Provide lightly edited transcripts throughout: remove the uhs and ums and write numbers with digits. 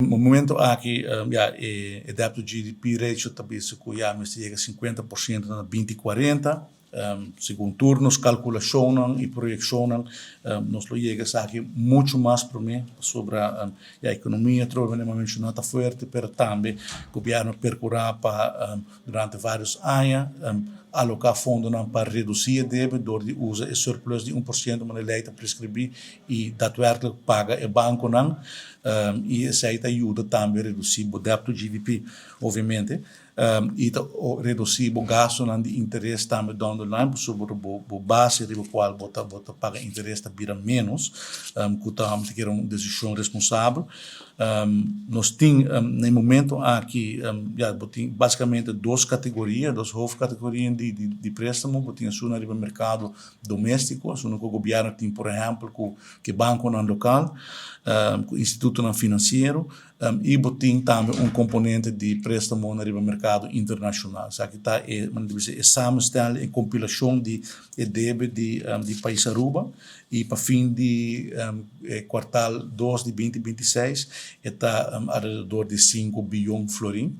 Momento aki, ja, e debt to GDP ratio ta bisa ku ya mester yega 50% na 2040. Segun tur nos kalkulashonnan i proyekshonnan, nos lo yega esaki muchu mas promé, pasobra e ekonomia trobe manera mi a menshoná ta fuerte, pero tambe gobièrnu a perkurá pa durante vários aña aloká fondonan pa redusí e debe dor di usa e surplus di 1% manera lei ta preskribí i daadwerkelijk paga e bankonan, i esei ta yuda tambe redusí bo debt to GDP, obviamente, i ta redusí bo gastunan di interes tambe down the line, pasobra bo base riba kual bo ta paga interes ta bira ménos, ku ta kere un desishon responsabel. Nos tin na e momento aki, ja, bo tin básikamente dos kategoria, dos hoofdcategorieën di préstamo. Bo tin esun riba merkado doméstiko, esun ku gobièrnu tin, por ehèmpel, ku bankonan lokal, ku institutonan finansiero, i bo tin tambe un komponente di préstamo riba merkado internashonal. Esaki ta e samenstelling e kompilashon di e debe di pais Aruba i pa fin di kwartal 2 di 2026 ta alrededor di 5 bion florin,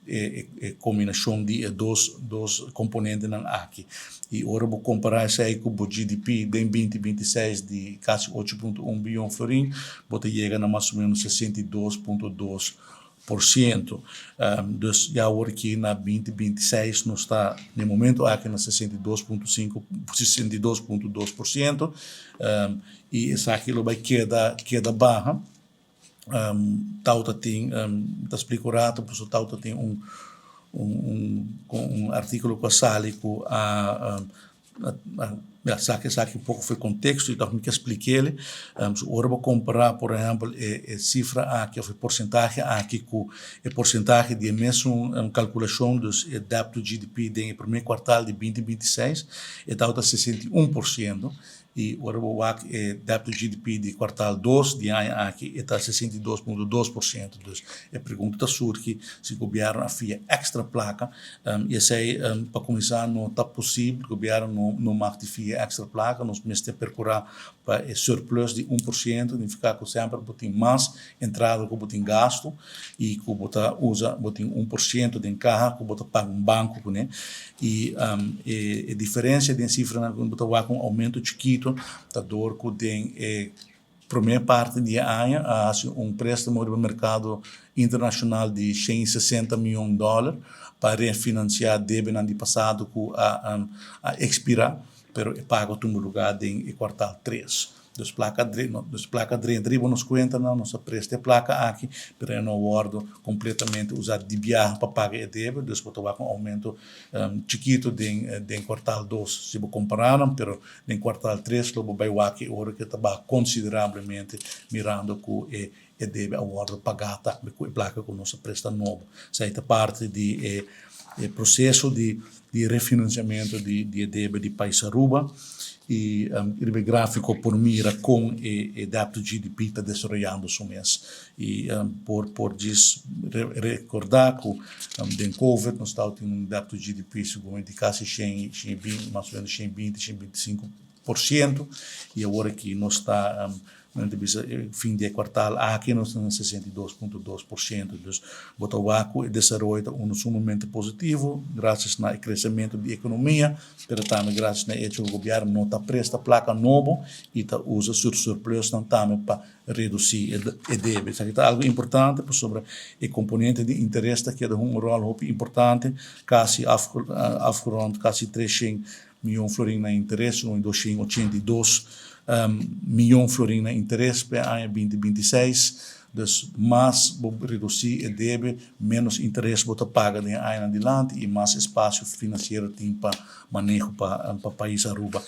e kombinashon di e dos komponentenan aki. I ora bo kompará esei ku e GDP di 2026 di kasi 8.1 bion florin, bo ta yega na mas o ménos 62.2%. Dus ja, awor aki na 2026 nos ta na momento aki na 62.5, 62.2%, i esaki lo bai keda baha. Tauta tin, ta splika rato, pues tauta tin un artíkulo ku a sali ku a, ja, esaki un poko for di konteksto i mi ke splik'é. So ora bo kompará, por ehèmpel, e sifra aki òf e porsentahe aki ku e porsentahe di mesun kalkulashon, dus e debt to GDP den promé kwartal di 2026, e ta 61%, i ora bo wak e debt to GDP di kwartal 2 di aña aki, ta 62.2%. Dus e pregunta ta surgi si gobièrnu a fia extra plaka, i esei, pa kuminsá, no ta posibel. Gobièrnu no mag di fia extra plaka. Nos mester perkurá pa e surplus di 1%, nifiká ku semper bo tin mas entrada ku bo tin gastu i ku bo ta usa, bo tin 1% di kaha ku bo ta paga un banko kuné. I e diferensia di sifranan ku bo ta wak un oumento chikitu ta dor ku den e promé parti di aña a hasi un préstamo riba merkado internashonal di 160 mion dòler pa refinansiá debenan di pasado ku a ekspirá, pero e pago a tuma lugá den kwartal 3. Dus plaka drenta riba nos kuentanan, nos a presta e plaka aki, pero no a wòrdu kompletamente usá di biaha pa paga e debe, dus bo ta wak un oumento chikitu den kwartal 2 si bo kompará, pero den kwartal 3 lo bo bai wak ora ku ta baha konsiderablemente, mirando ku e debe a wòrdu pagá tambe ku e plaka ku nos a presta nobo. Esei ta parti di e proseso di refinansiamentu di debe di pais Aruba i riba gráfiko por mira kon e debt to GDP ta desaroyando su mes. I por djis rekordá ku den COVID nos tabatin un debt to GDP seguramente kasi 100, 120, mas o ménos 120, 125%, i awor aki nos ta fin di kwartal aki nos ta na 62.2%. Dus bo ta wak ku e desaroyo ta un sumamente positivo, grasias na kresementu di ekonomia, pero tambe grasias na echo ku gobièrnu no ta presta plaka nobo i ta usa su surplus tambe pa redusí e debe. Esaki ta algu importante pasobra e komponente di interes ta keda un ròl hopi importante, kasi afgerond kasi 300 mion florin na interes, un 282 mion florin na interes pa aña 2026. Dus mas bo redusí e debe, menos interes bo ta paga den aña adilanti i mas espasio finansiero tin pa maneho pa pais Aruba.